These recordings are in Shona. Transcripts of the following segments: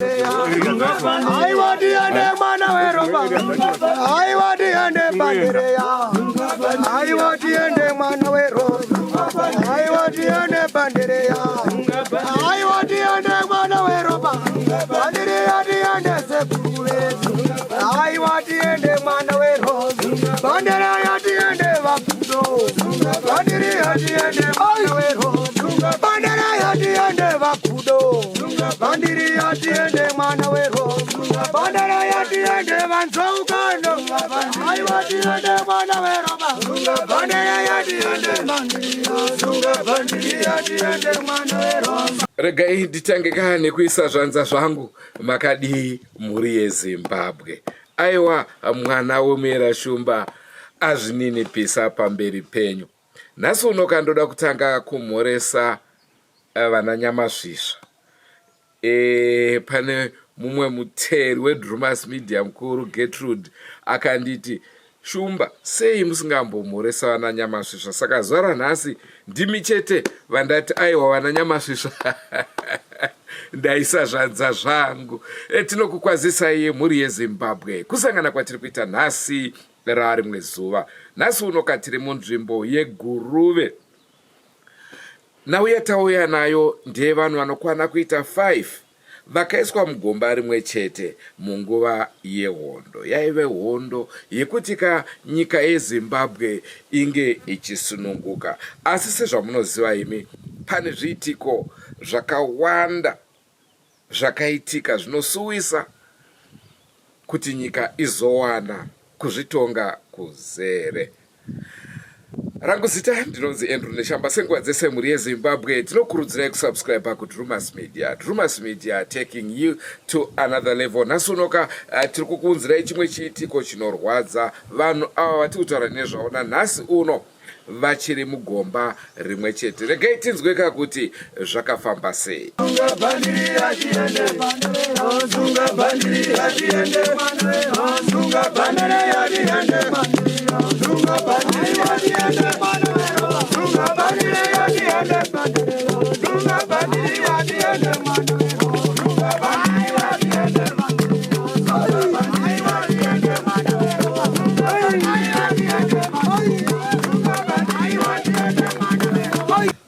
Aiwa tiende mwana weropa, aiwa tiende pandereya, aiwa tiende mwana weropa, aiwa tiende pandereya, aiwa tiende mwana weropa, pandereya tiende sekuru vedu, aiwa tiende mwana weropa, pandereya tiende vakudo, pandereya tiende mwana weropa, pandereya tiende vakudo. Bandiri yatiende mwana wero Bandara yatiende vanzwaukano Aiwa tiende mwana wero Bandara yatiende Bandiri yatiende mwana wero. Regai nditange ka nekuisa zvanza zvangu. Makadii mhuri yeZimbabwe? Aiwa mwana wemuyera shumba azvininipisa pamberi penyu. Nhasi uno kandoda kutanga kumhoresa eh, vana Nyamasvisva. E, pane mumwe muteri weDrumas Media mukuru Gertrude akanditi Shumba, sei musingambomhoresa vana Nyamasvisva? Saka zuva ranhasi ndimi chete vandati aiwa vana Nyamasvisva ndaisa zvanza zvangu. E, tinokukwazisai mhuri yeZimbabwe kusangana kwatiri kuita nhasi rarimwe zuva. Nhasi uno katiri munzvimbo yeGuruve. Nhau yatauya nayo ndeyevanhu vanokwana kuita 5 vakaiswa mugomba rimwe chete munguva yehondo. Yaive hondo yekuti ka nyika yeZimbabwe inge ichisununguka. Asi sezvamunoziva imi, pane zviitiko zvakawanda zvakaitika zvinosuwisa kuti nyika izowana kuzvitonga kuzere. Rangu zita ndinonzi Andrew Neshamba. Senguva dzese mhuri yeZimbabwe tinokurudzirai kusubscribe kuDrumas Media. Drumas Media taking you to another level. Nhasi unoka tiri kukuunzirai chimwe chiitiko chinorwadza. Vanhu ava vatiri kutaura nezvavo nanhasi uno vachiri mugomba rimwe chete. Regai tinzweka kuti zvakafamba sei.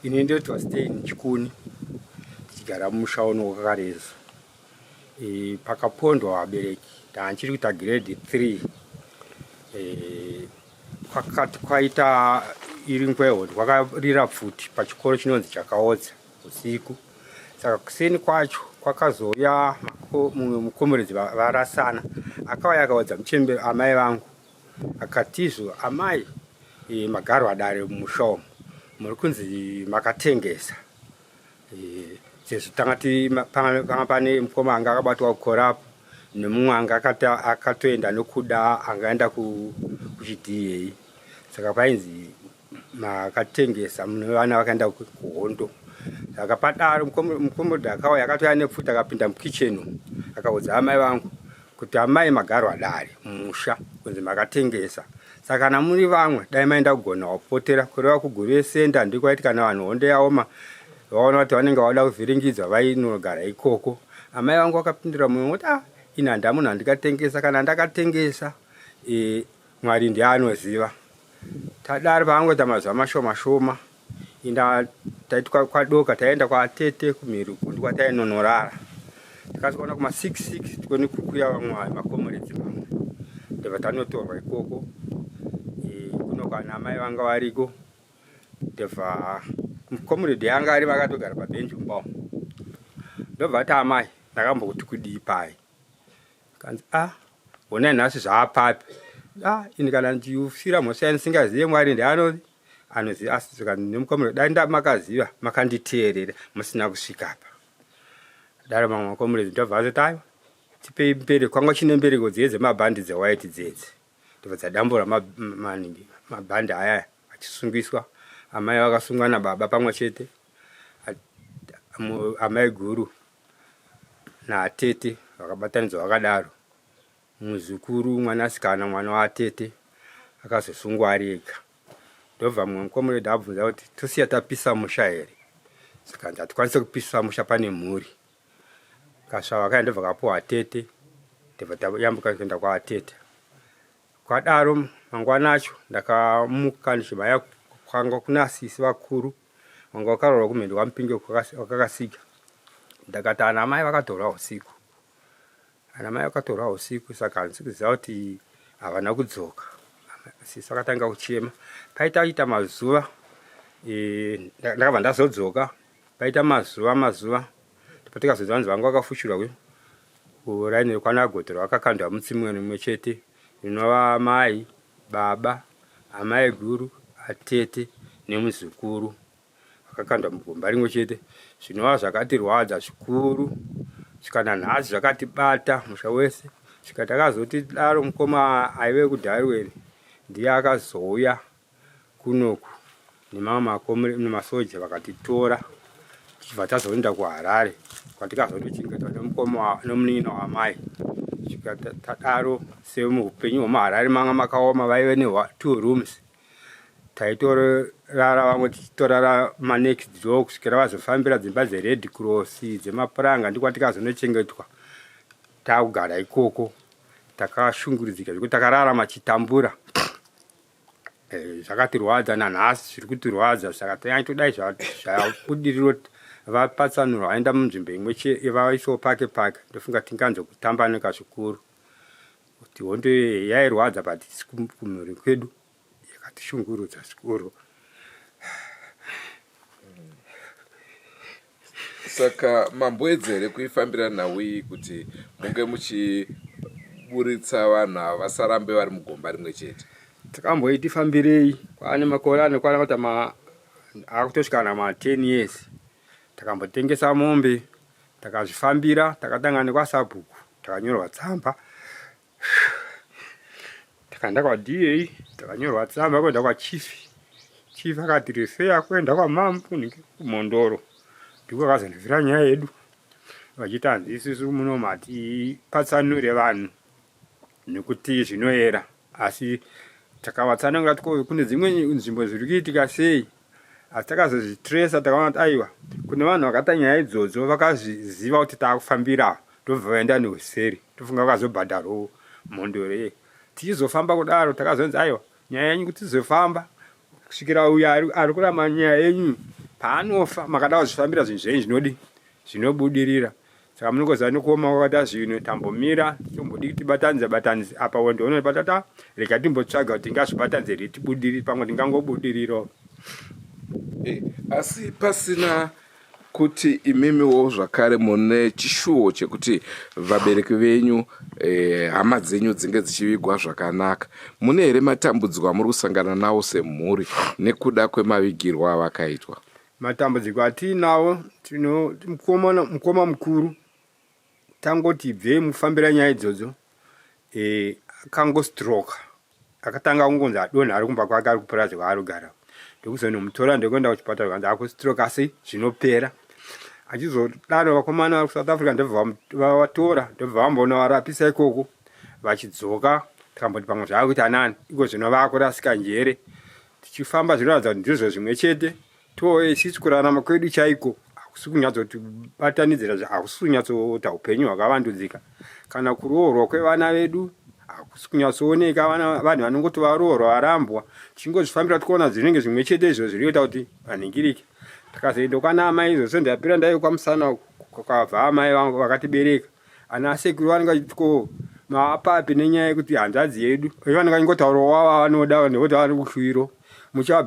Ini ndotwa Stein Chikuni, tichigara mumusha uno wakarezo. E, pakapondwa vabereki ndanchiri kuita grade 3. E, kwakati kwaita iri ngweho kwakarira pfuti pachikoro chinonzi Chakaodza usiku. Saka kuseni kwacho kwakazouya mumwe mukomuredzi varasana akauya akaudza muchembere amai vangu akatizvo amai e, magarwa dare mumusha umu muri kunzi makatengesa e, sezvo tanga panga pane mukoma anga akabatwa kukorapo nemumwe anga akatoenda nokuda angaenda kuchidhiyei saka painzi makatengesa mune vana vakaenda kuhondo. Saka padaro mukomodhi akauya akatouya nepfuti akapinda mukitchen akaudza amai vangu kuti amai magarwa dare mumusha kunzi makatengesa saka kana muri vamwe dai maenda kugona wapotera kureva kuguruve senda ndiko kwaiti kana vanhu hondo yaoma vaona kuti vanenge vada kuvhiringidzwa vainogara ikoko. Amai vangu vakapindura mumwe kuti ah ini handamunhu handikatengesa kana ndakatengesa e, Mwari ndiye anoziva. Tadaro paangoita mazuva mashoma shoma inda taiti kwadoka taienda kwatete kumhiri uko ndikwatainonorara tikazoona kuma 66 tikoni kukuya vamwe makomuredzi mamwe ndobva tanotorwa ikoko e, kuno kwana amai vanga variko ndobva comrade yanga ari vakatogara pabhenji mumba umu ndobva ati amai ndakambokuti kudii pai Kanzi ah honai nhasi zvaapapi ah ini kana ndichifira mhosva yandisingazive Mwari ndiano anoziva asi zvikanzi nemukomana dai ndamakaziva makanditeerera musina kusvika apa daro mamwe makomuredzi ndobva azoti aiwa tipei mbereko kwanga chine mbereko dziye dzemabhandi dzewaiti dzedzi ndobva dzadambura maningi mabhandi aya achisungiswa amai vakasungwa nababa pamwe chete amai guru natete vakabatanidzwa vakadaro. Muzukuru mwanasikana mwana watete akazosungwa ari ega. Ndobva mumwe mukomuredhi abvunza kuti tosiya tapisa musha here? Zvikanzi hatikwanise kupisa musha pane mhuri. Kasvava kaya ndobva kapuwa tete, ndobva tayambuka kuenda kwatete. Kwadaro mangwana acho ndakamuka ndichimhanya kwanga kuna sisi vakuru vanga vakaroorwa kumhendo kwaMupinge kwakakasika. Ndakati ana mai vakatorwa usiku, ana mai vakatorwa usiku saka handisi kuziva kuti havana kudzoka. Sisi vakatanga kuchema. Paita kuita mazuva e, ndakabva ndazodzoka paita mazuva mazuva patikazonzwa vanzi vanga vakafushirwa Kuraini rekwaNagoto vakakandwa mutsimwe rimwe chete rinova amai, baba, amaiguru, atete nemuzukuru vakakandwa mugomba rimwe chete zvinova zvakatirwadza zvikuru svika nanhasi zvakatibata musha wese svika takazoti daro mukoma aive kuDarwin ndiye akazouya kunoku nemamwe makomre nemasoja vakatitora tichibva tazoenda kuHarare kwatikazondochengetwa nemukoma nomunin'ina wamai svika tadaro semuhupenyu hwemuHarare manga makaoma vaive netwo rooms taitorara vamwe tichitorara manext door kusvikira vazofambira dzimba dzered cross dzemapuranga ndikwatikazonochengetwa takugara ikoko takashungurudzika zvekuti takararama tichitambura Eh, zvakatirwadza nanhasi zviri kutirwadza saka tanyatodai zvabudiriro vapatsanurwa vaenda munzvimbo imwe vaisawo pake pake ndofunga tinganzwe kutambanuka zvikuru kuti hondo yairwadza but kumhuri kwedu yakatishungurudza zvikuru. Saka mamboedza here kuifambira nhau iyi kuti munge muchiburitsa vanhu ava vasarambe vari mugomba rimwe chete? Takamboiti fambirei kwaane makore anokwana kuita ma akutosvika na ma 10 years. Takambotengesa mombe takazvifambira takatanga nekwasabhuku takanyorwa tsamba Takaenda kwaDA takanyorwa tsamba kuenda kwachief. Chief akati refer kuenda kwamambo kuMhondoro. Ndiko akazondivhira nyaya yedu vachiti hanzi isusu muno matipatsanure vanhu nekuti zvinoera asi takavatsanangura kuti kune dzimwe nzvimbo zviri kuitika sei asi takazozvitresa takaona kuti aiwa kune vanhu vakaita nyaya idzodzo vakazviziva kuti taakufambira ndobva vaenda neuseri tofunga vakazobhadharwawo mhondoro iye tichizofamba kudaro takazonzi aiwa nyaya yenyu kuti tizofamba kusvikira uyo ari kuramba nyaya yenyu paanofa makada kuzvifambira zvinhu zvenyu zvinodi zvinobudirira saka munongoziva nekuoma kwakaita zvinhu tambomira tombodii tibatanidze batanidze apa wondoona patata rega timbotsvaga kuti tingazvibatanidze here tibudirire pamwe tingangobudirirawo eh, asi pasina kuti imimiwo zvakare mune chishuwo chekuti vabereki venyu eh, hama dzenyu dzinge dzichivigwa zvakanaka mune here matambudziko amuri kusangana nawo semhuri nekuda kwemavigirwo avakaitwa Matambudziko atiinawo tino mukoma mukoma mukuru tangoti ibvei mufambira nyaya idzodzo e, akangostroka akatanga kungonzi adonha ari kumba kwake ari kupurazi kwaarogara ndokuzonomutora ndokuenda kuchipatara kanzi akustroka asi zvinopera achizodaro vakomana vari kusouth africa ndobva vavatora ndobva vambonovarapisa ikoko vachidzoka tikamboti pamwe zvaakuita nani iko zvino vakurasika njere tichifamba zvinoratidza kuti ndizvo zvimwe chete to isusu kurarama kwedu chaiko hakusi kunyatsotibatanidzira hakusi kunyatsoita upenyu hwakavandudzika kana kuroorwa kwevana vedu hakusi kunyatsooneka vanhu vanongoti varoorwa varambwa tichingozvifambira tikuona zvinenge zvimwe chete izvo zviri kuita kuti vanhingirike takazoenda kwana amai izvozvo ndapira ndaive kwamusana kwakabva amai vangu vakatibereka Ana sekuru vanenge vachiti ko maapapi nenyaya yekuti hanzvadzi yedu vanenge vachingotaurawo wava vanoda nekuti vari kushwiro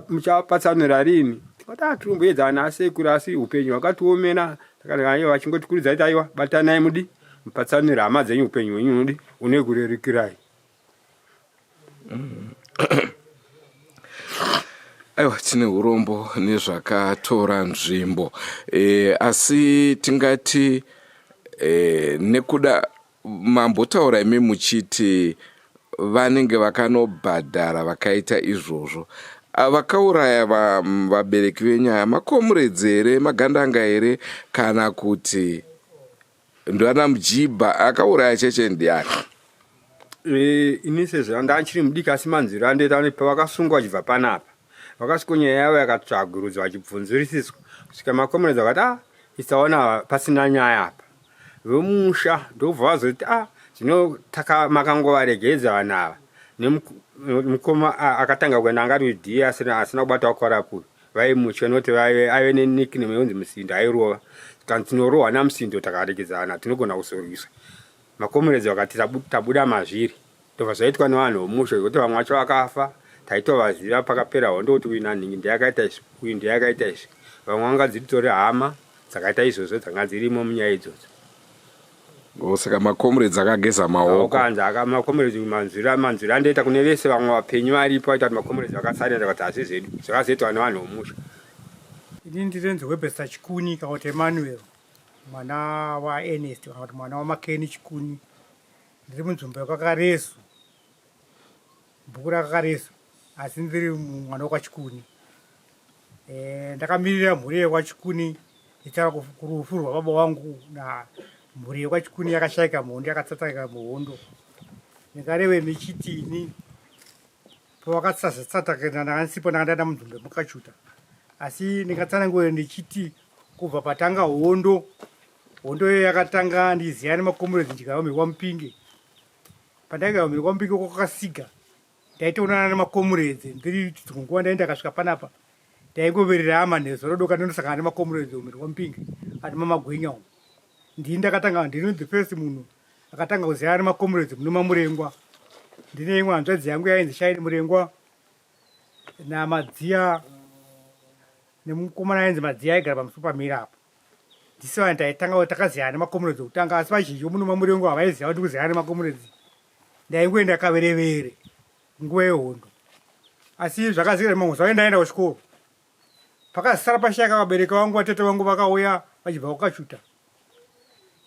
muchapatsanura rini tikati ah, tinomboedza ana asekuru asi upenyu hwakatiomera takati vachingotikurudzai kuti aiwa batanai mudi mupatsanure hama dzenyu upenyu hwenyu unodi unekurerukirai Aiwa tine urombo nezvakatora nzvimbo e, asi tingati e, nekuda mambotaura imi muchiti vanenge vakanobhadhara vakaita izvozvo vakauraya vabereki venyaya makomuredzi here magandanga here kana kuti Ndwana mujibha akauraya cheche ndiani? Eh, ini sezvo ndanga ndiri mudiki asi manzwiro andoita anoti pavakasungwa vachibva panapa vakasviko nyaya yavo yakatsvagurudzwa vachibvunzurisiswa kusvika makomunezi vakati ah isaona pasina nyaya apa. Vemusha ndobva vazoti a ah, zvino makangovaregedza vanhu ava nemukoma akatanga kuenda anga ari d asina asina kubata wakwarapu vaimutya nekuti vaive aive nenickname yonzi musindo airova kana tinorohwa namusindo takaregedzana tinogona kuzorwisa makomuredzi vakati tabuda mazviri ndobva zvaitwa nevanhu vomusha zvekuti vamwe vacho vakafa taitovaziva pakapera hondo kuti uyu nanhingi ndiye akaita izvi uyu ndiye akaita izvi vamwe vanga dziritori hama dzakaita izvozvo dzanga dzirimo munyaya idzodzo Oh, saka macomrades akageza maoko kanzi aka macomrades manzwira manzwira andoita kune vese vamwe vapenyu varipo aita kuti macomrades vakasarenda kuti hazvi zvedu zvakazoitwa nevanhu vomusha ini ndirenzi webester chikuni kana kuti emmanuel mwana waernest kana kuti mwana wamakeni chikuni ndiri munzvimbo yekwakaresu bhuku rakakaresu asi ndiri mwana wekwachikuni eh, ndakamirira mhuri yekwachikuni ichitaura kurufu rwababa wangu na mhuri yekwachikuni yakashaika muhondo yakatsatsaka muhondo ndingareve michitini pavakatsatsataka ndakandisipo ndakandanda munzvimbo yemukachuta asi ndingatsanangure ndichiti kubva patanga hondo hondo iyo yakatanga ndiziya nemakomuredzi ndikaomerwa mupinge pandaikaomerwa mupinge kwakasiga ndaitoonana nemakomuredzi ndiri dzimwe nguva ndai ndakasvika panapa ndaingoverera amanhezo rodoka ndinosangana nemakomuredzi omerwa mupinge ati mamagwenya umu ndini ndakatanga ndini the first munhu akatanga kuziyana nemakomuredzi muno mamurengwa ndine imwe hanzvadzi yangu yainzi shaini murengwa namadziya nemukomana ainzi madziya aigara pamusoro pamira apo ndisi vanhu taitanga takaziyana nemakomuredzi okutanga asi vazhinji vomuno mamurengo havaiziva kuti kuziyana nemakomuredzi ndaingoenda kaverevere nguva yehondo asi zvakazikira mamwe zuva ndaenda kuchikoro pakasara pashaka vabereki vangu vatete vangu vakauya vachibva kukachuta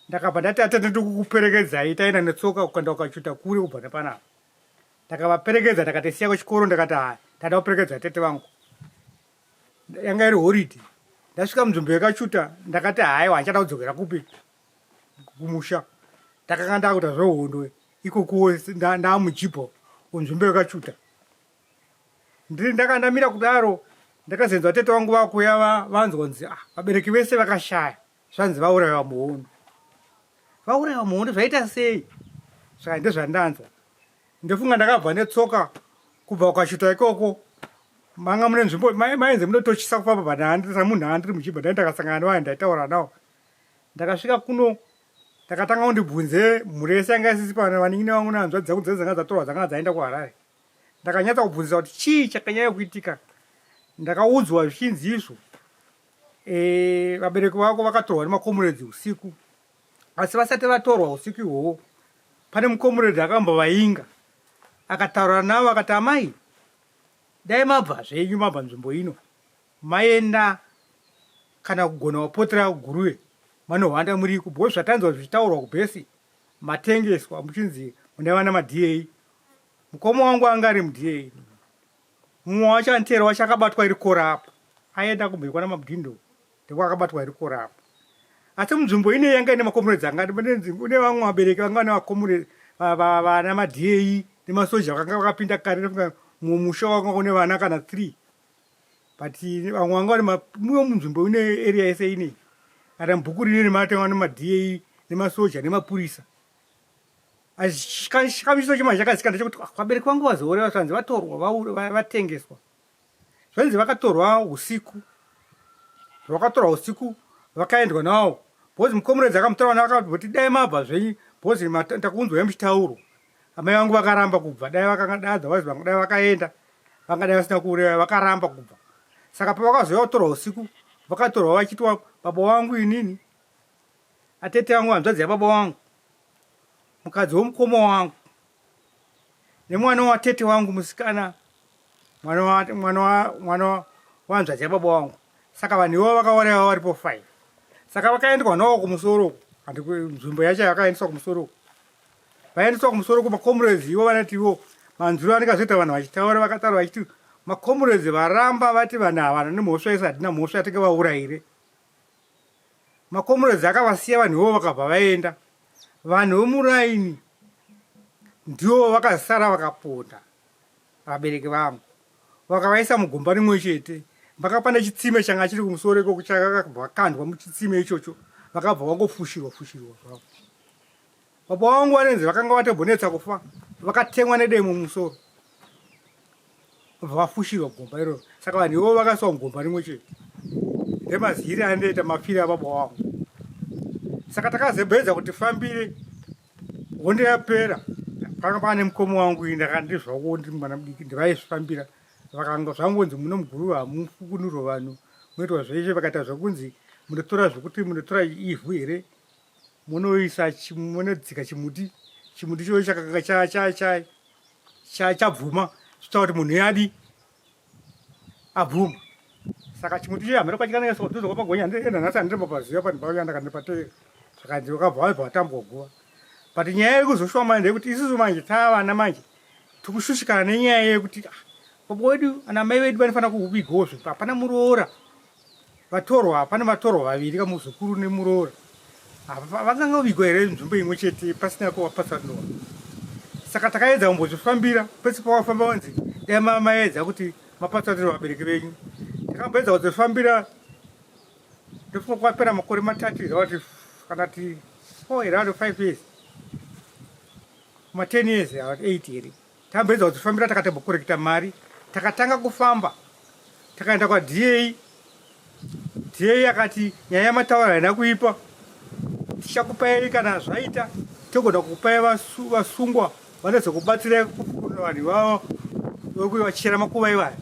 ndakabva ndati atete ndikukuperekedzai taenda netsoka kuenda kukachuta kure kubva nepanapa ndakavaperekedza ndakatisiya kuchikoro ndakati haya ndada kuperekedza tete vangu yanga iri horidi ndasvika munzvimbo yekachuta ndakati haiwa handichada kudzokera kupi kumusha ndakanga ndakuita zvehondo ikokuwo ndaamujipo kunzvimbo yekachuta ndiri ndakandamira kudaro ndakazenzwa tete vangu vakuya vanzwa nzi ah, vabereki vese vakashaya zvanzi vauraiwa muhondo vauraiwa muhondo zvaita sei saka ndezvandanzwa ndofunga ndakabva netsoka kubva ukashuta ikoko manga mune nzvimbo mainzi munotochisa kufamba panhandiri munhu andiri muchibva ndai ndakasangana nevanhu ndaitaura nawo ndakasvika kuno ndakatanga kundibvunze mhuri yese yanga isisi pano vanin'ina vangu nehanzvadzi dzangu dzese dzanga dzatorwa dzanga dzaenda kuharare ndakanyatsa kubvunzisa kuti chii chakanyanya kuitika ndakaudzwa zvichinzi izvo e, vabereki vako vakatorwa nemakomuredzi usiku asi vasati vatorwa usiku ihwohwo pane mukomuredzi akambovainga akataura navo akati amai dai mabva zvenyu mabva nzvimbo ino maenda kana kugona wapotera kuguruve manohwanda muriko because zvatanzwa zvichitaurwa kubhesi matengeswa muchinzi mune vana maDA mukoma wangu anga ari muDA mumwe wacho antero wacho akabatwa iri kora apo aenda kumhiri kwana mabdindo ndiko akabatwa iri kora apo asi munzvimbo ine yanga ine makomuredzi anga une vamwe vabereki vanga vane vakomure vana maDA nemasoja vakanga vakapinda kare mumusha wanga une vana kana 3 but vamwe vanga vari muyo munzvimbo ine area yese inei kana mubhuku rine rematema nemaDA nemasoja nemapurisa chikamiso chimwe chakadzika ndechekuti ah, vabereki vangu vazouraiwa zvanzi vatorwa vatengeswa zvanzi vakatorwa usiku vakatorwa usiku vakaendwa nawo bhozi mukomuredzi akamutora vana vakati dai mabva zvenyu bhozi takunzwai muchitauro amai vangu vakaramba kubva dai vakangadadza vazi vangu dai vakaenda vangadai vasina kuuraiwa vakaramba kubva saka pavakazouya kutorwa usiku vakatorwa vachitwa baba wangu inini atete vangu hanzvadzi yababa wangu mukadzi womukoma wangu nemwana watete wangu musikana mwana wanzvadzi yababa wangu saka vanhu ivo vakauraiwa varipo five saka vakaendwa nawo kumusoro uku nzvimbo yacho yakaendeswa kumusoro uku vaendeswa kumusoro kumacomrades ivo vanati ivo manzwiro anenge azoita vanhu vachitaura vakataura vachiti macomrades varamba vati vanhu havana nemhosva yese hatina mhosva yatinge vauraire Macomrades akavasiya vanhu ivovo vakabva vaenda. Vanhu vemuraini ndivo vakasara vakaponda vabereki vangu vakavaisa mugomba rimwe chete. Vakapanda chitsime changa chiri kumusoro ikoko chakabva vakandwa muchitsime ichocho. Vakabva vangofushirwa fushirwa zvavo. Baba vangu vanenzi vakanga vatombonetsa kufa, vakatemwa nedemo mumusoro, vabva vafushirwa gomba iroro. Saka vanhu ivovo vakaiswa mugomba rimwe chete. Ndemazivire andoita mafiro ababa vangu. Saka takazebedza kuti fambire hondo yapera, panga pane mukoma wangu ndakandizvawo ndiri mwana mudiki, ndivaizvifambira. Vakanga zvangonzi muno muguruva hamufukunurwe vanhu, munoitwa zveshe. Vakaita zvekunzi munotora zvekuti munotora ivhu here, munoisa munodzika chimuti, chimuti ichocho chakanga chabvuma, zvichitaura kuti munhu yadi abvuma. Saka chimuti ichocho hameno kwachikanyaiswa kudhuze kwapagonya, enda nhasi handiri papaziva panhu pauya ndakandipatevera. Zvakanzi vakabva vabva vatambwa guva. But nyaya iri kuzoshuwa manje ndeyekuti isusu manje taavana manje tikushushikana nenyaya yekuti ah, baba wedu ana mai vedu vanofanira kuvigwawo zve hapana muroora vatorwa, hapana vatorwa vaviri kamuzukuru nemuroora, vangangovigwa here nzvimbo imwe chete pasina kuvapatsanura? Saka takaedza kumbozvifambira pese pawafamba wanzi dai maedza kuti mapatsanura vabereki venyu. Takamboedza kuzvifambira, ndofunga kwapera makore 3 kuti kana ti 4 here ati 5 years, ma 10 years ati 8 here. Tamboedza kuzvifambira, takatombokorekita mari, takatanga kufamba, takaenda kwaDA. DA akati nyaya yamataura haina kuipa, tichakupai kana zvaita, togona kukupai vasungwa vanozokubatsirai kufukunura vanhu ivavo vekuti vachichera makuva ivaya.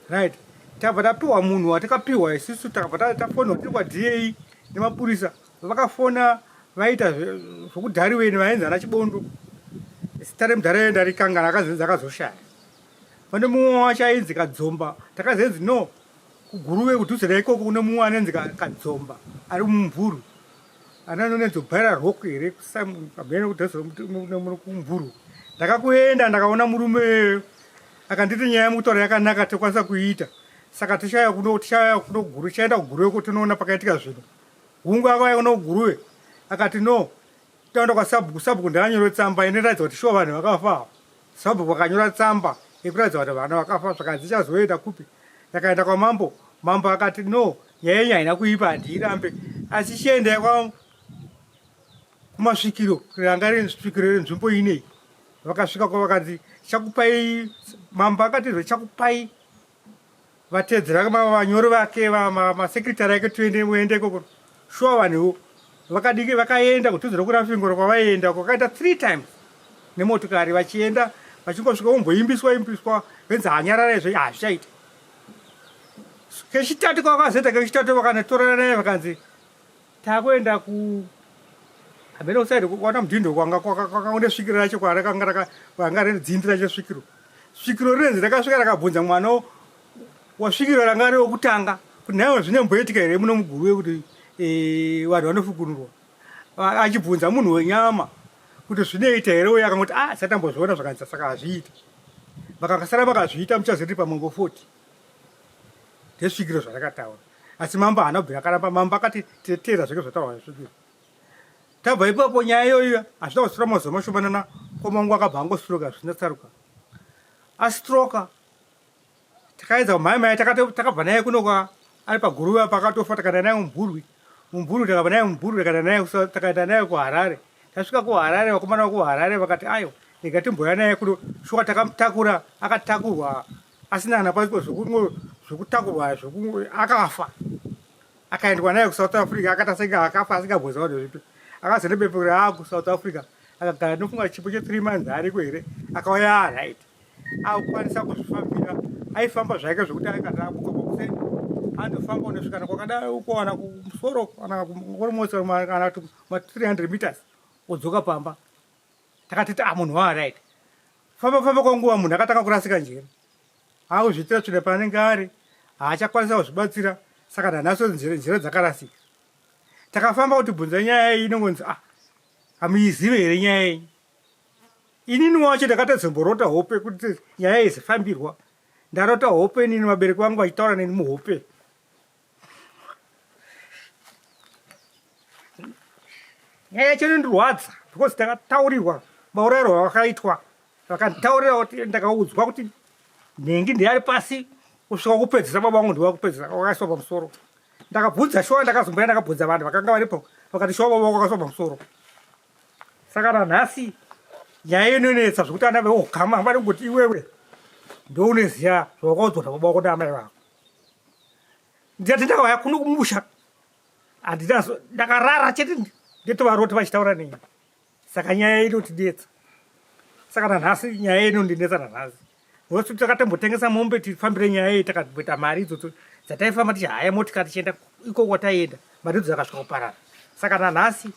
Right, tabva tapiwa munhu watakapiwa isusu, takabva tafonwa tiri kwaDA nemapurisa. Vakafona vaita zvokudhariweni vainzi ana Chibondo, zita remudhara ndarikangana, akazenzi akazoshaya. Pane mumwe wacho ainzi Kadzomba, takazenzi no kuGuruve kudhuze naikoko kune mumwe anenzi Kadzomba ari mumvuru, ananonenzi bhaira rock here kusamene kudhuze kumvuru. Ndakakuenda ndakaona murume akanditi nyaya yemukutaura yakanaka, tokwanisa kuiita. Saka tichauya kuno, tichauya kuno Guruve, tichaenda kuGuruve ko tinoona pakaitika zvinhu. Hungu akauya kuno Guruve akati no, taenda kwasabhuku, sabhuku ndaanyore tsamba inoratidza kuti shuwa vanhu vakafa. Sabhuku akanyora tsamba yekuratidza kuti vanhu vakafa. Zvakanzi ichazoenda kupi? Yakaenda kwamambo. Mambo akati no, nyaya yenyu haina kuipa, handiirambe, asi chiendai kwa kumasvikiro ranga riri svikiro renzvimbo inei. Vakasvika kwa vakanzi chakupai, mambo akati zvechakupai vatedzera vanyori vake, masekretary ake, tuende muende ikoko. Shuwa vanhuwo vakadiki vakaenda kudhuze rokurafingoro kwavaienda kwakaita 3 times nemotokari vachienda, vachingosvika vomboimbiswa imbiswa, venzi hanyarara izvo hazvichaita. Kechitatu kwakazoita kechitatu vakanotorana naye, vakanzi takuenda ku hameno kusaidi kwana mudhindo kwanga kwakaone svikiro racho kwarakanga ranga riri dzindi racho svikiro. Svikiro rinenzi rakasvika rakabvunza mwana wasvikiro ranga ari wekutanga kuti nhaiwa zvinemboitika here muno muGuruve kuti vanhu vanofukunurwa, achibvunza munhu wenyama kuti zvinoita here, uye akangoti ah satambozviona zvakanzi saka hazviiti. Vakakasara vakazviita muchazoti pamambo 40 ndesvikiro zvarakataura. Asi mambo haana kubvira akaramba, mambo akati teera zveke zvataurwa nesvikiro. Tabva ipapo nyaya iyoyo hazvina kusura mazuva mashomanana, komangu akabva angostroka zvisina tsaruka, astroka. Takaedza kumhai mai, takabva naye kuno kwa ari paGuruve apa akatofa, takaenda naye muMvurwi, muMvurwi takabva naye muMvurwi, takaenda naye takaenda naye kuHarare. Tasvika kuHarare vakomana vekuHarare vakati aiwa rega timboya naye kuno. Shuwa takamutakura, akatakurwa asina kana pasiko zvekutakurwa, akafa. Akaendwa naye kuSouth Africa, akata senge akafa asingabvunza vanhu zvipi. Akazoenda bepo raa kuSouth Africa, akagara ndofunga chipo che3 months ariko here, akauya right akukwanisa kuzvifambira. Aifamba zvake zvekuti aikati amuka pakuseni andofamba unosvika kwakadai uko kana kumusoro kana almost kana ma 300 meters odzoka pamba. Takatiti ah munhu waa right. Famba famba kwanguva munhu akatanga kurasika njere, akuzviitira tsvina paanenge ari, haachakwanisa kuzvibatsira. Saka nanhasi njere dzakarasika. Takafamba kuti bvunza nyaya iyi inongonzi ah hamuizive here nyaya iyi. Inini wacho ndakatozomborota hope kuti nyaya iyi izofambirwa. Ndarota hope inini vabereki vangu vachitaura neni muhope. Nyaya yacho inondirwadza because ndakataurirwa maurayirwo avakaitwa. Vakanditaurira kuti ndakaudzwa kuti nhengi ndeyari pasi kusvika kupedzisa baba vangu ndiwakupedzisa wakaiswa pamusoro. Ndakabvunza shuwa, ndakazomboya ndakabvunza vanhu vakanga varipo, vakati shuwa baba vako vakaiswa pamusoro. Saka nanhasi nyaya inonetsa zvekuti ana veugama vanongoti iwewe ndounoziva zvawakaudzwa nababa vako naamai vako. Ndikati ndakauya kuno kumusha handina, ndakarara chete ndetovaroti vachitaura neni. Saka nyaya inotidetsa, saka nanhasi nyaya inondinetsa nanhasi nokuti takatombotengesa mombe tifambire nyaya iyi, takamboita mari idzodzo dzataifamba tichihaya motikari tichienda ikoko kwataienda, mari idzo dzakasvika kuparara. Saka nanhasi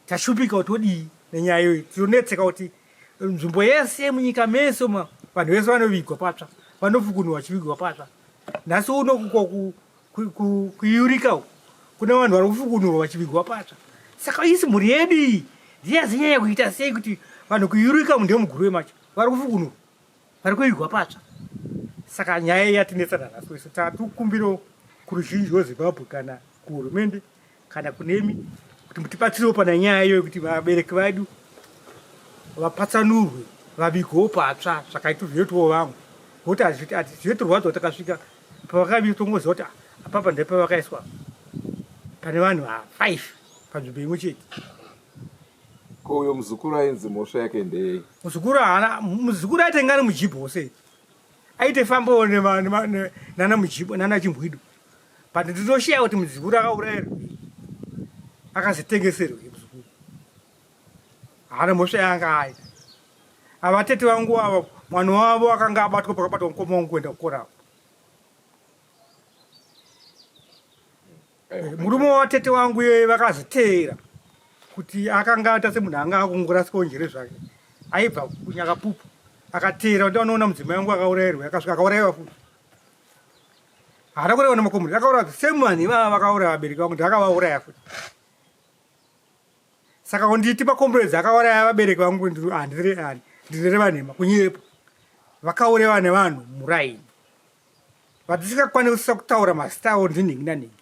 tashupika kuti todii nenyaya iyoyi. Tinonetseka kuti nzvimbo yese munyika mese vanhu vese vanovigwa patsva, vanofukunurwa vachivigwa patsva. Nhasi uno kuYurika uku kune vanhu vari kufukunurwa vachivigwa patsva. Saka isi mhuri yedu iyi ndiyazinyanya kuita sei kuti vanhu kuYurika ndemuguruve macho vari kufukunurwa vari kuvigwa patsva? Saka nyaya iyi yatinetsa nanhasi wese. Tatukumbiro kuruzhinji rweZimbabwe kana kuhurumende kana kunemi kuti mutibatsirewo pana nyaya iyoyo kuti vabereki vedu vapatsanurwe vavigwewo patsva zvakaitwa zvinoitwawo vamwe, nokuti zvinotirwadza kuti takasvika pavakavigwa tongoziva kuti apapa ndepavakaiswa pane vanhu va5 panzvimbo imwe chete. Ko uyo muzukuru ainzi mhosva yake ndeyei? Muzukuru haana, muzukuru aitenga ari mujibho wose, aitefambawo nana mujibho nana chimbwido, but ndinoshiya kuti muzukuru akaurayirwei, akazotengeserwei. Muzukuru haana mhosva yaanga aita. Avatete vangu ava, mwana wavo akanga abatwa pakabatwa mukoma wangu kuenda kukorapo. Murume watete wangu iyeye vakazoteera kuti akanga aita semunhu anga akungorasikawo njere zvake, aibva kuNyakapupu, akateera kuti anoona mudzimai wangu akaurayirwa, akasvika akaurayiwa futi. Haana kureva nemakomboni, akauraya same vanhu ivava vakauraya vabereki vangu, ndakavauraya futi. Saka kunditi makomburedzi akauraya vabereki vangu, handireva nhema, kunyepa. Vakauraiwa nevanhu muraini vatisingakwanisa kutaura mazita avo, ndinhingi nanhingi.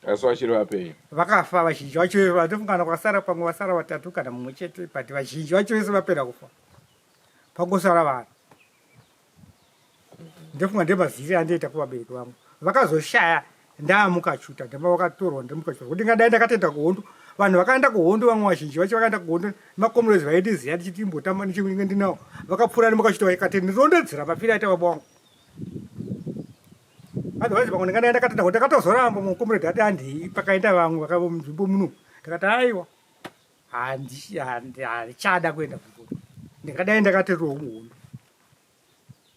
Asi vachiri vapenyu? Vakafa vazhinji vacho, vatofunga kana kwasara pamwe vasara vatatu kana mumwe chete, but vazhinji vacho vese vapera kufa, pangosara vanhu. Ndofunga ndemaziviri andoita kuvabereki vangu. Vakazoshaya ndaamukachuta, ndamba vakatorwa ndimukachuta kuti ndingadai ndakatenda kuhondo. Vanhu vakaenda kuhondo, vamwe vazhinji vacho vakaenda kuhondo makomrades vaindiziva ndichitimbotamba ndichinge ndinawo, vakapfuura nemukachuta vakati ndirondedzera mafiro aita baba vangu. Otherwise pamwe ndingadai ndakatenda kuti ndakatozoramba mukomrade ati handii, pakaenda vamwe vakava munzvimbo muno, ndakati aiwa, handichada kuenda kuhondo. Ndingadai ndakaterwawo muhondo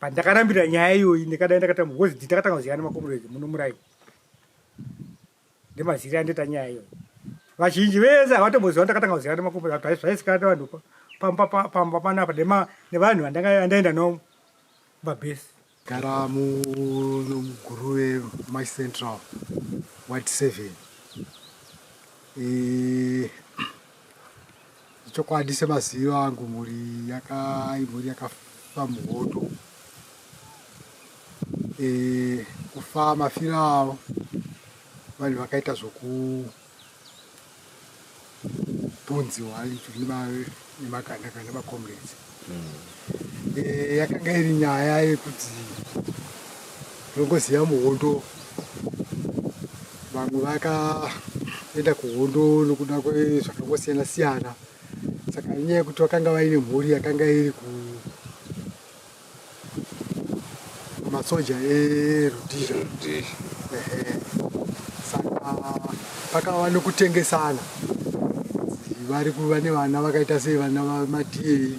but ndakarambira nyaya iyoyi. Ndingadai ndakatamba because ndakatanga kuziva nemakomrades muno murai, ndemaziri andoita nyaya iyoyi. Vazhinji vese havatomboziva ndakatanga kuziva nemakomrades, zvaisikana vanhu pamba panapa nevanhu vandaenda navo mabhesi. Gara muGuruve Mash Central, Ward 7. Chokwadi semaziviro angu, mhuri yaka imhuri yakafa muhondo. Kufa mafiro avo, vanhu vakaita zvokupunziwa nemagandanga nemacomrades. Yakanga iri nyaya yekuti rongoziva muhondo vamwe vakaenda kuhondo nokuda kwezvakangosiyana siyana. Saka inyaya yekuti vakanga vaine mhuri yakanga iri kumasoja eRhodesia. Saka pakava nokutengesana, vari kuva nevana vakaita sei, vana vamaDA,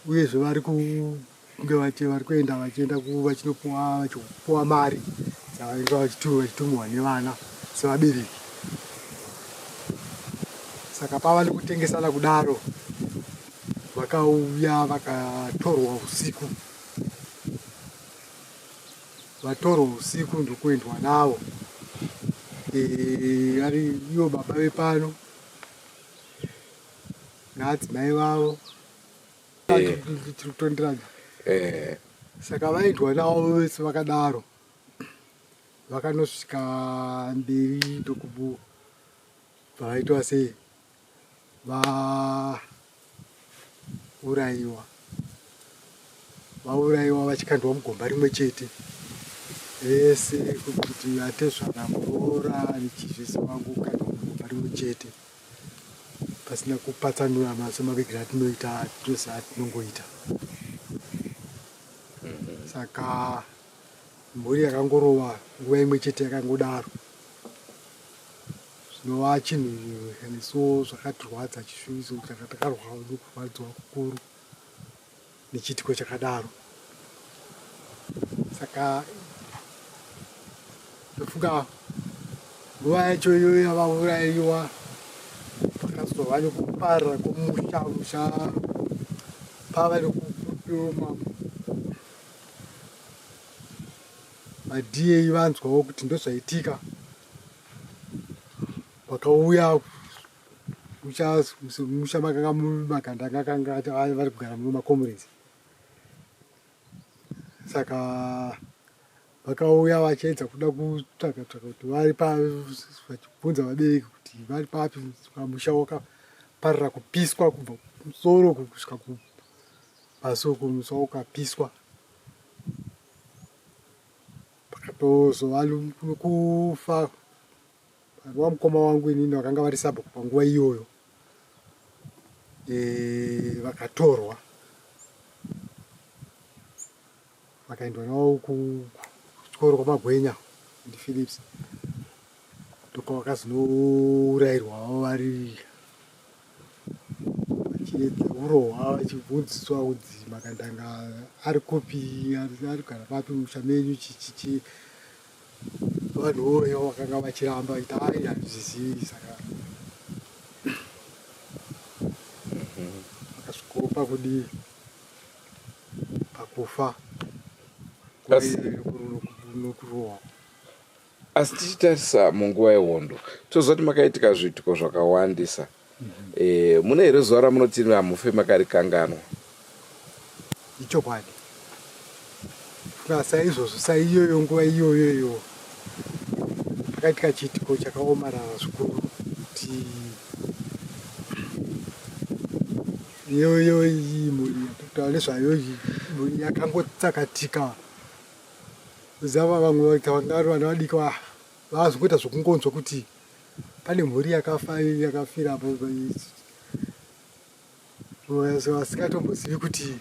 uyezve vari kunge vari kuenda vachienda vachinopuwa vachipuwa mari dzavanenge vachitumiwa nevana sevabereki. Saka pava nekutengesana kudaro, vakauya vakatorwa usiku, vatorwa usiku ndokuendwa navo. Ari ivo baba vepano naadzimai vavo tiri kutonderana. Saka vaendwa navo vese vakadaro, vakanosvika mberi ndokubva vaitwa sei, vaurayiwa, vaurayiwa vachikandwa mugomba rimwe chete. Vese kuti atezvara muroora nechizvese wangu kana mugomba rimwe chete pasina kupatsanura semavigiro atinoita tose atinongoita. Saka mhuri yakangorova nguva imwe chete yakangodaro zvinova chinhu nesuwo zvakatirwadza chishuviso takarwadziwa kukuru nechiitiko chakadaro saka ndofunga nguva yacho iyoyo yavauraiwa pakazova nekuparara kwomusha musha pava nekupuma maDA vanzwawo kuti ndozvaitika vakauya musha makanga magandanga akanga vari kugara muno macomrades saka vakauya vachiedza kuda kutsvaga tsvaga kuti vari pa vachibvunza vabereki kuti vari papi musha wakaparira kupiswa kubva kumusoro kusvika pasi uku musha ukapiswa pakatozova nokufa Parova mukoma wangu inini vakanga vari sabhuku panguva iyoyo e, vakatorwa vakaendwa navo kuchikoro kwaMagwenya ndiPhilips ndokwavakazonourairwawo vari vachirohwa vachibvunziswa kunzi makandanga ari kupi ari kugara papi musha menyu chichichi vanhu voyo vakanga vachiramba vaita ai hazvizivi saka vakasvikopa kudii pakufa nokurohwa Asi tichitarisa munguva yehondo toziva kuti makaitika zviitiko zvakawandisa. Mm -hmm. E, mune here zuva ramunoti hamufe makarikanganwa? Ichokwadi. Saizvozvo saiyoyo nguva iyoyo iyo pakaitika chiitiko chakaomarara zvikuru kuti iyoyo iyi mhuri yatokutaura nezvayo iyi mhuri yakangotsakatika Zava vamwe vanga vari vana vadiki vazongoita zvokungonzwa kuti pane mhuri yakafa yakafira apo vasingatombozivi kuti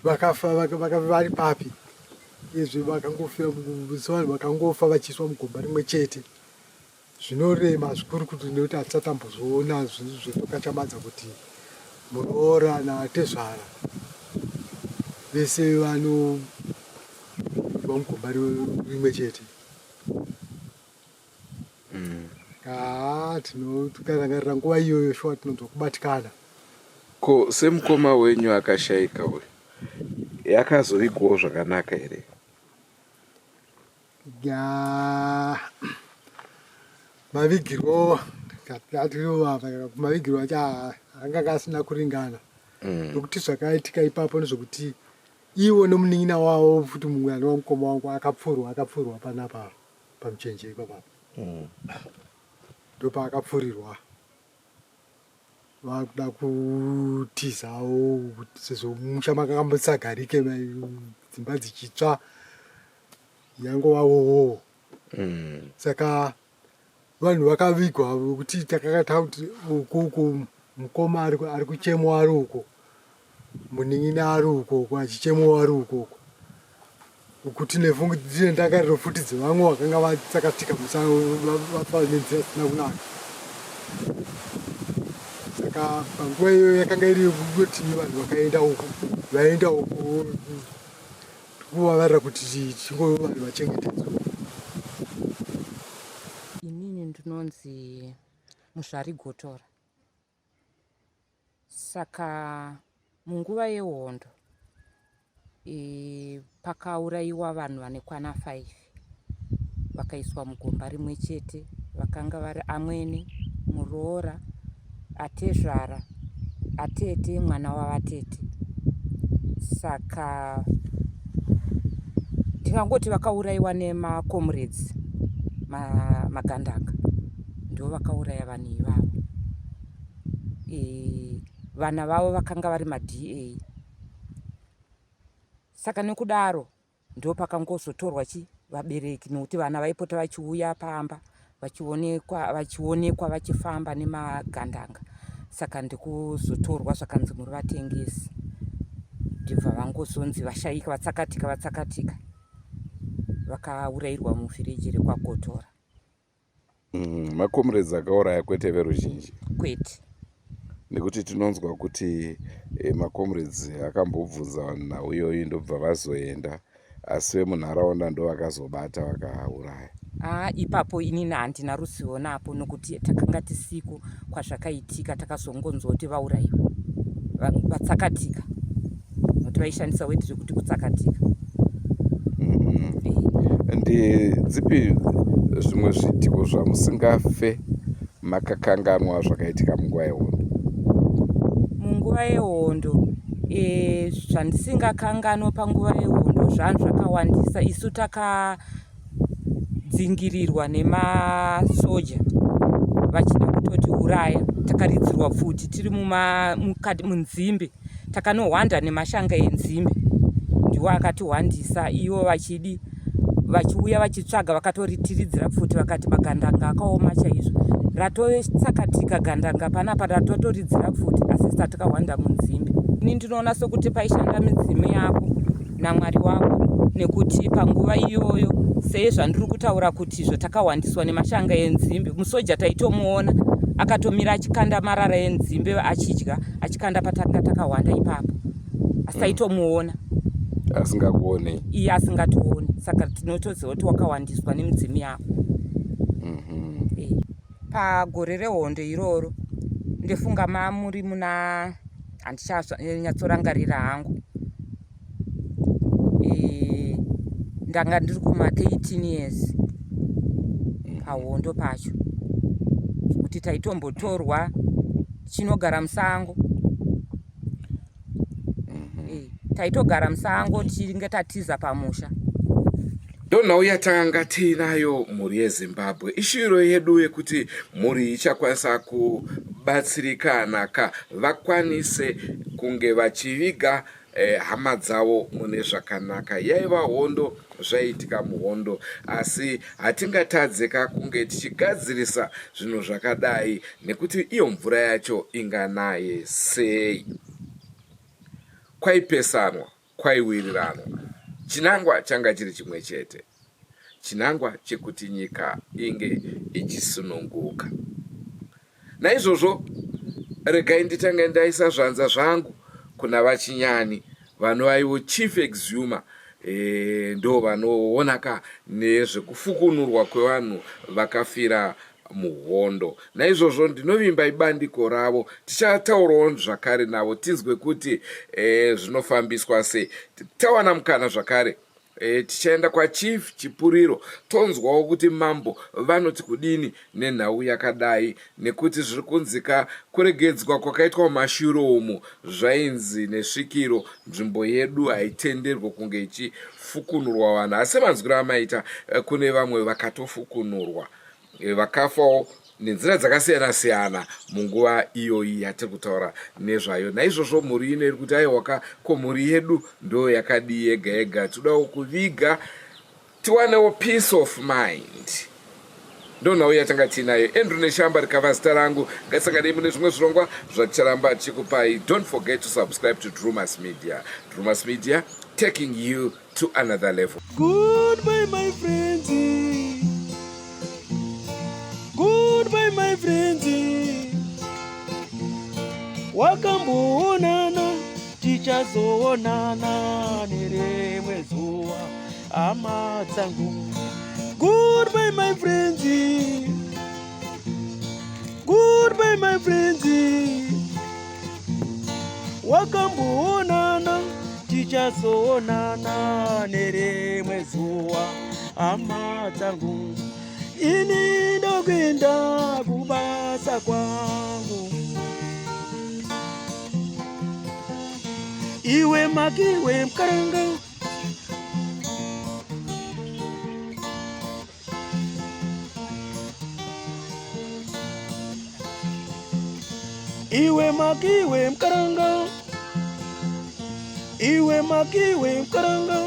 vakafa vari papi uyezve vakangofira vanhu vakangofa vachiiswa mugomba rimwe chete Zvinorema zvikuru kuti nekuti hatisati tambozviona zvetokachamadzwa kuti muroora natezvara vese vanobva mugomba rimwe chete. Mm. Haa tinokarangarira nguva iyoyo shuwa tinonzwa kubatikana. Ko semukoma wenyu akashaika uyu yakazovigwawo zvakanaka here? Ya mavigirwo mavigirwo acho anga asina kuringana mm. nokuti zvakaitika ipapo nezvekuti ivo nomunin'ina wavo futi mumwe anova mukoma wangu akapfurwa akapfurwa panapa pamuchenje ipapapa mm. ndopaakapfurirwa vakuda kutizawo sezvo musha makambosagarike dzimba dzichitsva yangova wowowo mm. saka vanhu vakavigwa vekuti takakata kuti uku uku mukoma ari kuchemwa ari uko munin'ina ari uko uko achichemwa ari uko uko uku tine tine ndangariro futi dzevamwe vakanga vatsakatika musango vafa nenzira dzisina kunaka saka panguva iyoyo yakanga iri yekuti vanhu vakaenda uku vaenda uku Kuvavarira kuti chingove vanhu vachengetedzwe. Inini ndinonzi Muzvari Gotora. Saka munguva yehondo e, pakaurayiwa vanhu vanekwana 5 vakaiswa mugomba rimwe chete vakanga vari amwene, muroora, atezvara, atete, mwana wavatete. Saka tingangoti vakauraiwa nemacomrades magandanga ndivo vakauraya vanhu ivavo. E, vana vavo vakanga vari maDA. Saka nekudaro Ndopakangozotorwa chi vabereki nokuti vana vaipota vachiuya pamba vachionekwa vachionekwa vachifamba nemagandanga saka ndikuzotorwa zvakanzi muri vatengesi ndibva vangozonzi vashaika vatsakatika vatsakatika vakaurayirwa mufiriji rekwagotora. Mm, macomrades akauraya kwete veruzhinji. Kwete. Nekuti tinonzwa kuti eh, macomrades akambobvunza vanhu nhau iyoyi ndobva vazoenda asi vemunharaunda ndovakazobata vakauraya. Haa ipapo inini handina ruzivo napo nokuti takanga tisiko kwazvakaitika takazongonzwa kuti vauraiwa vatsakatika nokuti vaishandisa weti zvekuti kutsakatika. Mm-hmm. Ndedzipi zvimwe zviitiko zvamusingafe makakanganwa zvakaitika munguva yehondo? Munguva yehondo e, zvandisingakanganwa panguva yehondo zvanhu zvakawandisa isu taka dzingirirwa nemasoja vachida kutotiuraya takaridzirwa pfuti tiri mukati munzimbe takanohwanda nemashanga enzimbe ndiwo akatihwandisa ivo vachidi vachiuya vachitsvaga vakatoritiridzira pfuti vakati magandanga akaoma chaizvo ratotsakatika gandanga panapa ratotoridzira pfuti asi satakahwanda munzimbe ini ndinoona sokuti paishanda midzimu yako naMwari wako nekuti panguva iyoyo sezvandiri kutaura kuti izvo takahwandiswa nemashanga enzimbe musoja taitomuona akatomira achikanda marara enzimbe achidya achikanda patanga takahwanda ipapo asi taitomuona asingakuonei iye asingationi saka tinotoziva kuti wakawandiswa nemidzimu yako mm -hmm. e. Pagore rehondo iroro ndofunga mamuri muna handichanyatsorangarira hangu e, ndanga ndiri kuma 13 years pahondo pacho zvekuti taitombotorwa tichinogara musango mm -hmm. Taitogara musango tichinge tatiza pamusha. Ndonhau yatanga tiinayo mhuri yeZimbabwe. Ishuviro yedu yekuti mhuri ichakwanisa kubatsirikana ka vakwanise kunge vachiviga eh, hama dzavo mune zvakanaka. Yaiva hondo zvaiitika muhondo asi hatingatadze ka kunge tichigadzirisa zvinhu zvakadai nekuti iyo mvura yacho inganaye sei. Kwaipesanwa, kwaiwiriranwa. Chinangwa changa chiri chimwe chete, chinangwa chekuti nyika inge ichisununguka. Naizvozvo regai nditange ndaisa zvanza zvangu kuna VaChinyani vanova ivo Chief Exhumer e, ndo vanoonaka nezvekufukunurwa kwevanhu vakafira muhondo. Naizvozvo ndinovimba ibandiko ravo tichataurawo zvakare navo tinzwe kuti e, zvinofambiswa sei. Tawana mukana zvakare e, tichaenda kwaChief Chipuriro tonzwawo kuti mambo vanoti kudini nenhau yakadai nekuti zviri kunzika kuregedzwa kwakaitwa mumashure umu zvainzi nesvikiro nzvimbo yedu haitenderwe kunge ichifukunurwa vanhu asi manzwiro amaita eh, kune vamwe vakatofukunurwa eh, vakafawo nenzira dzakasiyana siyana munguva iyoyi yatiri kutaura nezvayo naizvozvo mhuri ino iri kuti aiwaka ko mhuri yedu ndo yakadii yega yega todawo kuviga tiwanewo peace of mind ndonhau yatanga tiinayo Andrew Neshamba rikava zita rangu ngatisanganei mune zvimwe zvirongwa zvaticharamba tichikupai don't forget to subscribe to Drumas Media Drumas Media taking you to another level Goodbye my friends Goodbye my friends Wakamboonana tichazoonana nerimwe zuva hama dzangu Goodbye my friends Goodbye my friends Wakamboonana tichazoonana nerimwe zuva hama dzangu ini ndokuenda kubasa kwangu iwe makiwe mkaranga Iwe makiwe mkaranga, iwe makiwe mkaranga.